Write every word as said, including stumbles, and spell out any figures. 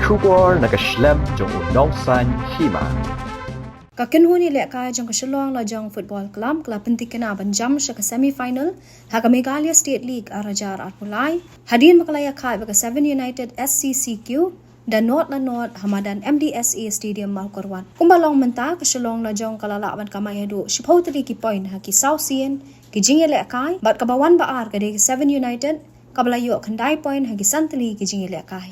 Khubor na ka shlem jong u nongsaiñ hima. Ka kynhun ïalehkai jong ka Shillong Lajong Football Club ka la pynthikna ban jam sha ka semi final ha ka Meghalaya State League ar hajar arphew lai, hadien ba ka la ïakhaid bad ka Seven United S C C Q da nod la nod ha madan M D S A Stadium, Mawkyrwat. Kumba long mynta, ka Shillong Lajong ka la lah ban kamai haduh shiphew tylli ki point ha ki saw sien ki jingïalehkai, bad kaba wan ba ar ka dei ka Seven United, kaba la ïoh khyndai point ha ki san tylli ki jingïalehkai.